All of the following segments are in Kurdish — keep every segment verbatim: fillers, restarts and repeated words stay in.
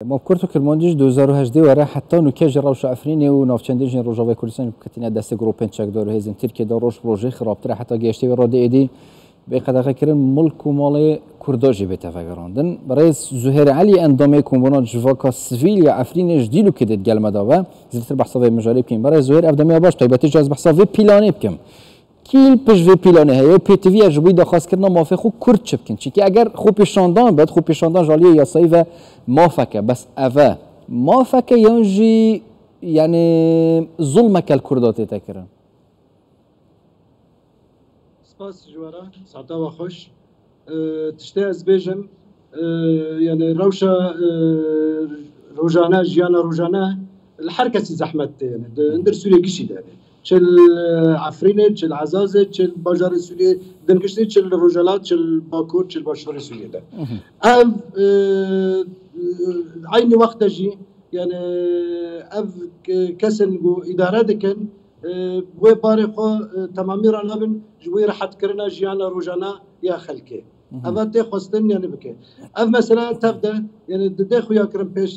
Ma Kurd û Kirmancî ji du hezar û hejdeh were heta nûke ji rewşa Efrînê û navçendên jî Rojavayê Kurdistanê ketiye destê grûpên çekdar û hêzên Tirkiyê de roj bi rojê xirabtir e, heta gihiştê wê radeyê dî bê qedexekirin, milk û malê Kurda jî bête vegerandin. Birêz Zuhêr Elî, endamê Kombûna Civaka Sivîl ya Efrînê ji Dîlokê dê di gel me de be. Zêdetir behsa vê mijarê bikîn. Birêz Zuhêr, ev dema baş, taybetî jî ez behsa vê pîlanê bikim. Kî li pişt vê pîlanê heye û pêtivî ye ji bo daxwazkirina mafê xwe Kurd çi bikin? Çimkî eger xwepêşandan bit, xwepêşandan ji aliyê yasayî ve mafek e, bes ev e mafek e yan jî, yanî, zulmek e li Kurda tête kirin? Spas ji we re, saeta we xweş. E, tiştê ez bêjim, e, yani rewşa, e, rojane, jiyana rojane li her kesî zehmet tê, yani di, hundir Sûriyê gişî de, yani. Çi li Efrînê, çi li Ezazê, çi li bajarê Sûriyê din giştî, çi li Rojhelat, çi li Bakur, çi li Başûrê Sûriyê de. Ev, e, eynî wext de jî, yani ev ke-, kesên ku îdare dikin, e, wê barê xwe, e, temamî ranabin ji bo rehetkirina jiyana rojana ya xelkê. Ev tê xwestin, yani bike. Ev mesela tev de, yani dide xuya kirin pêş,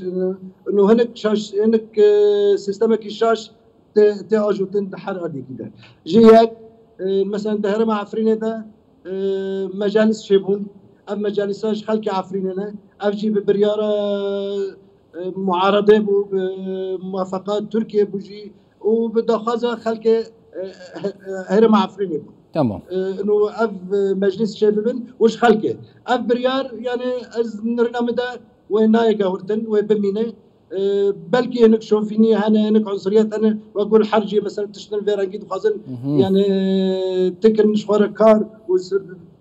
e, û hinek şaş, hinek, e, sîstemekî şaş tê, tê ajotin di her aliyekî de. Ji yek, e, mesela di herêma Efrînê de, e, mecalis çêbûn. Ev mecalis ji xelkê Efrînê ne. Ev jî bi biryara, e, muaredê bû, bi muwafeqa Tirkiyê bû jî û bi daxwaza xelkê, e, he-, e, herêma Efrînê bû. Tamam. E, û ev, e, meclis çêbibin û ji xelkê. Ev biryar, yani ez nirina min de wê nayê gewirtin, wê bimîne. E, belkî hinek şovînî hene, hinek unsuriyet hene, wek ku li her cihê mesela tiştin vê rengî dixwazin, yani tikin ji xwe re kar û s-,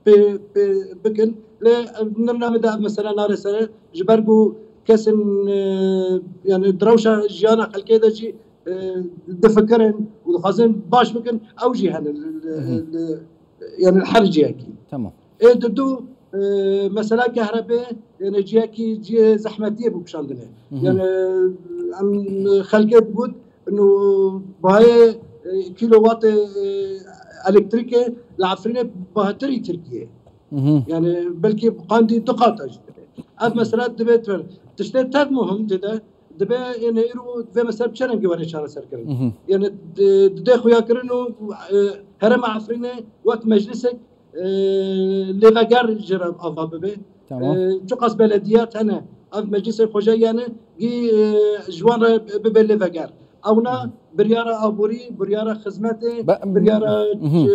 pê, pê bikin. Lê, e, nirina min de ev mesela nare sere, ji ber ku kesên, e, yani di rewşa jiyana xelkê de jî, e, difikirin û dixwazin baş bikin, ew jî hene li, li, li, yani li her cihekî. Tamam. Ê di du, e, mesela kehrebê, yani cihekî cihê zehmetiyê bû kişandinê. Yani em xelkê digot, no bayê, e, kilowatê, e, elektrîkê li Efrînê bahatirî Tirkiyê. Yani belkî qandî du qata jî dibe. Ev mesela dibe tu tiştê tev muhim tê de dibe, yani îro vê mesela bi çi rengî were çareserkirin. Yani di, dide xuyakirin û, e, herêma Efrînê wek meclisek, e, lêveger ji re ava bibe. Tamam. E, çiqas belediyat hene, ev meclisê xwejê yani gî, e, ji wan re bibe lêveger. Ewna biryara aborî, biryara xizmetê, Be- biryara, e,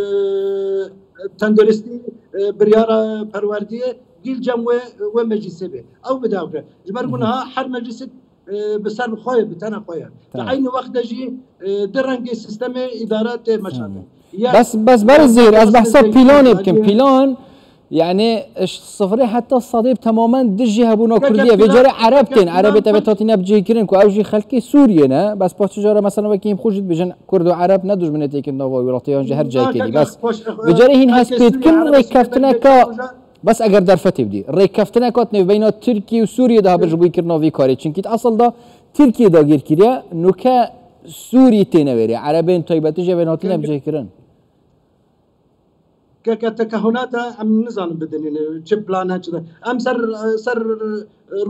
tenduristî, e, biryara perwerdiyê gî li cem wê, wê meclisê be. Ew bide ew re. Ji ber ku niha her meclisek, e, bi ser bi xwe ye, bi tena xwe ye. Di Tamam. eynî wext de jî, e, di rengê sîstemê îdare tê meşandin. Tamam. Ya, Bes, bes ya, berê Zêr, ez behsa pîlanê bikim. Pîlan, yani, ji sifirê heta sedê bi temamen dijî hebûna Keke Kurdiyê. Vê pîlan, carê Ereb keke tên, pîlan Erebê te ve xwe- tatîne bi cihê kirin ku ew jî xelkê Sûriyê ne. Bes paştî cara mesela wekî em xwe jî dibêjin Kurd û Ereb ne dijminê têkin nava welatê yan jî her cihekê dî. Bes vê carê hîn hespêtkin rêkeftineka, bes eger derfetê bidî, rêkeftineka di nêvbeyna Tirkiye û Sûriyê de habe ji bo kirina vî karê. Çimkî di esl de Tirkiye dagîr kiriye, nûke Sûrî têne wêrê. Erebên taybetî jî bên hatine bicihkirin. Keke tekehunata em nizanin bidinîne, çi plan e, çi ne. Em ser, ser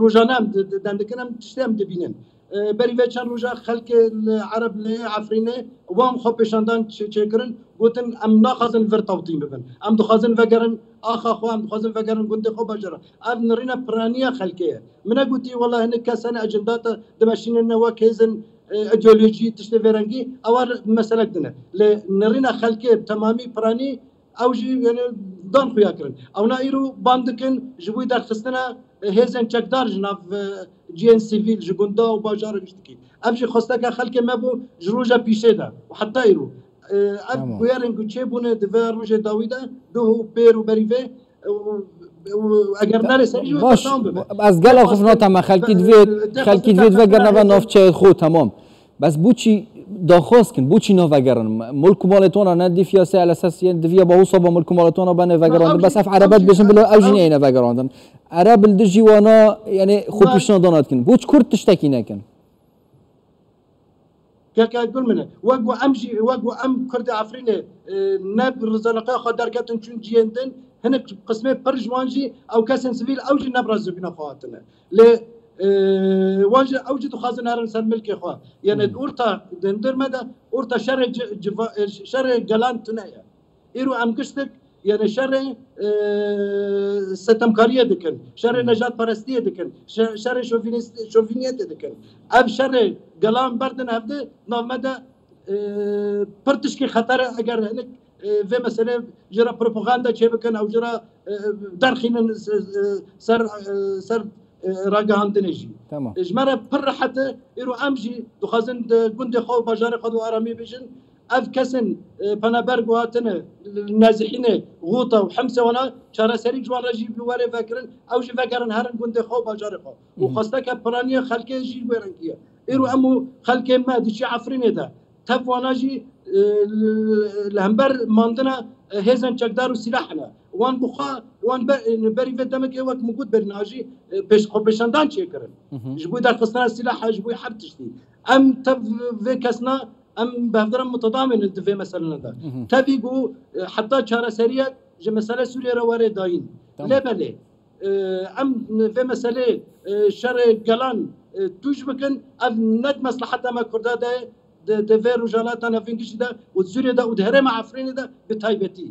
rojane em di, di, dendikin, em tiştê em dibînin. E, berî vê çend roja xelkê li Ereb li Efrînê wan xwe pêşandan çê-, çêkirin, gotin, em naxwazin vir tewtîn bibin. Em dixwazin vegerin axa xwe, em dixwazin vegerin gundê xwe bajara. Ev nirîna piraniya xelkê ye. Min negotî, wela hinek kes hene ecendata dimeşînin ne wek hêzin, e, îdeolojî, tiştê vê rengî, ew her meselek din e. Lê nirîna xelkê bi temamî piranî, ew jî, yani, dan xuya kirin. Ewna îro ban dikin ji bo derxistina, e, hêzên çekdar ji nav, e, cihên sivîl, ji gunda û bajara giştikî. Ev jî xwesteke xelkê me bû ji roja pîşê de û heta îro. E, ev Tamam. bûyerên ku çêbûne di vê rojê dawî de, duh û pêr û berî vê, û, û eger nerê serî jî wê Baş, berdewam bibe. ez gel axifnata me, xelkî divê, Te xelkî xwestî divê te vegerine ve xwestî navçeyê xwe, temam. Bes boçî daxwaz kin, boçî navegerin? Mulk û malê tona ne dîfiya se el esas yên diviya ba wisa ba mulk û malê tona bene vegerandin. Bes ev Erebe dibêjin bila ew jî neyne vegerandin. Ereb li dijî wana, yani, xwe pîşnadana dikin. Boç Kurd tiştekî nekin? Keke gul min e. Wek ku em jî, wek ku em Kurdê Efrînê, e, ne bi rizaleqeya xwe derketin çûn cihên din, hinek qismê pir ji wan jî ew kesên sivîl ew jî ne bi razîbûna xwe hatine. Lê E, wan jî, ew jî dixwazin herin ser milkê xwe. Yani Hmm. orta, di hundir me de orta şerê ci-, civa-, e, şerê gelan tune ye. Îro em giştik, yani şerê, e, setemkariyê dikin, şerê Hmm. nejadperestiyê dikin, şe-, şerê şovinist-, şoviniyetê dikin. Ev şerê gelan berdin hevdi, nav me de, e, pir tişkî xeter e, eger hinek, e, vê meselê ji re propaganda çêbikin, ew ji re, e, derxînin se-, e, ser, e, ser, e, ragihandinê jî. Tamam. E, ji me re pir rehet e, îro em jî dixwazin di gundê xwe û bajarê xwe de aramî bijin. Ev kesên, e, penaber ku hatine, li Nezihînê, Xûta û Hemsê wana çareserî ji wan re jî bi were vekirin, ew jî vegerin herin gundê xwe û bajarê xwe. Û Hı hı. xwesteke piraniye xelkê jî wê rengî ye. Îro Hı hı. em û xelkê me diçî Efrînê de, tev wana jî, e, li, li hember mandina, e, hêzên çekdar û sîlah hene. Wan bi xwe, wan be-, e, berî vê demekê wek min got berî niha jî, e, pêş-, xwepêşandan çêkirin. Hı hı. Ji bo derxistina sîlah, ji bo her tiştî. Em tev vê kesna, em bi hevdira mutedamîn di vê meselene de. Hı hı. Tevî ku, e, heta çareseriyek ji mesele Sûriyê re were dayîn. Tamam. Lê belê, e, em vê meselê, e, şerê gelan, e, tûj bikin, ev ne di mesleheta me Kurda de, di, di vê Rojhilata Navîn gişî de û di Sûriyê de û di herêma Efrînê de bi taybetî.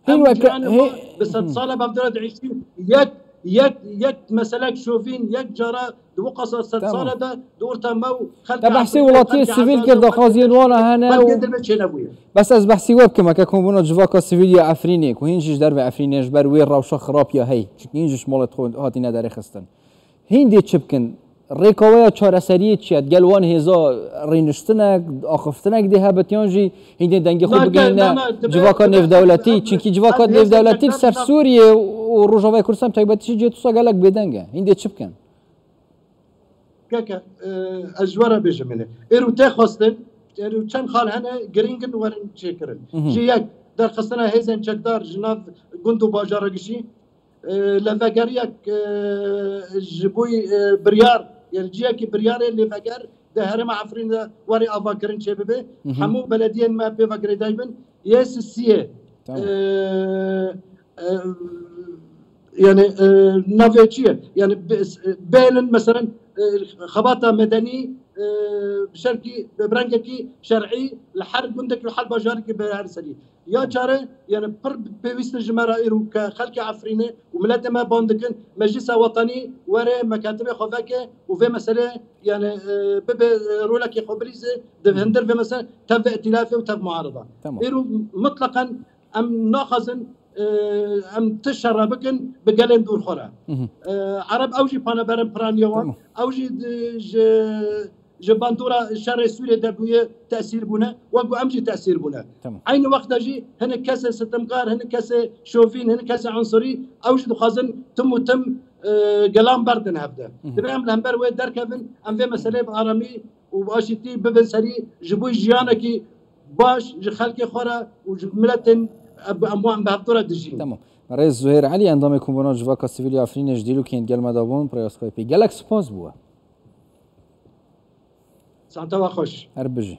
Hîn Em weke, cîranê hî-, xwe bi sed Hı. sala bevdira diişîn. Yek, yek, yek meselek şovîn, yek cara di wiqasa sed Tamam. sala de di orta me û xelka Te behsê Efrînê, welatiyê xelka sivîl Ezazê kir, û xelkê daxwaziyên wan hene û xelkê din çênebûye. Bes ez behsî we bikim, eke kombûna civaka sivîl ya Efrînê, ku hîn jî ji dervê Efrînê, ji ber wê rewşa xirab ya hey, çimkî hîn jî ji malê xwe hatine derê xistin. Hîn dê çi bikin? Rêka we ya çareseriyê çi ye? Gel wan hêza rêniştinek, axiftinek dê hebit yan jî hîn dê dengê xwe Na, bigihîne na, na, dibe, civaka dibe, nêvdewletî? em, Çimkî civaka em hêzên nêvdewletî li çekdar ser na- Sûriyê û Rojavayê Kurdistan bi taybetî jî cihê tusa gelek bêdeng e. Hîn dê çi bikin? Keke, e, ez ji we re bêjim hene. Êro tê xwestin, êro çend xal hene girîng in werin çêkirin. Mhm. Ji yek, derxistina hêzên çekdar ji nav gund û bajara gişî, e, lêvegeriyek, e, ji bo, e, biryar, yani ciyekî biryarê lêveger di herêma Efrînê de werê avakirin çêbibe. Mhm. Hemû belediyên me pê ve girêdayî bin. Yê sisiyê, Tamam. e, e, yani, e, navê çi ye? Yani, be-, e, bêlin, meselen, e, xebata medenî, e, bi şerkî, bi rengekî şer'î li her gundekî, li her bajarekî bi her serî. Ya çare, yani pir pêwîst e ji me re îro ke xelkê Efrînê û miletê me ban dikin, Meclisa Wetanî were mekatibê xwe veke û vê meselê, yani, e, bibe, e, rolekê xwe bilîze, di Hı hı. hundir vê meselê tev ve îtîlafê û tev muarida. Tamam. Îro mutleqen em naxwazin, e, em ti şer re bikin bi gelên dûr xwe re. Hı hı. E, Ereb ew jî paneberin piraniya wan. Tamam. Ew jî di, ji ji bandora şerê Sûriyê de bûye tesîr bûne, wek ku em jî tesîr bûne. Tamam. Eynî wexta jî hinek kesê sitemkar, hinek kesê şovîn, hinek kesê unsurî, ew jî dixwazin tim û tim, e, gelan berdin hevde. Hı hı. Divê em li hember wê derkevin, em vê meseleyê bi aramî û bi aşîtî bibin serî, ji bo jiyanekî baş ji xelkê xwe re û ji miletên em, em wan bi hevdû re dijîn. Tamam. Rêz Zuhêr Elî, endamê Kombûna Civaka Sivîl ya Efrînê ji Dîlokê yên gel me de bûn, bi rêya Skypeê. Gelek spas bû we. Saeta we xweş. Her bijî.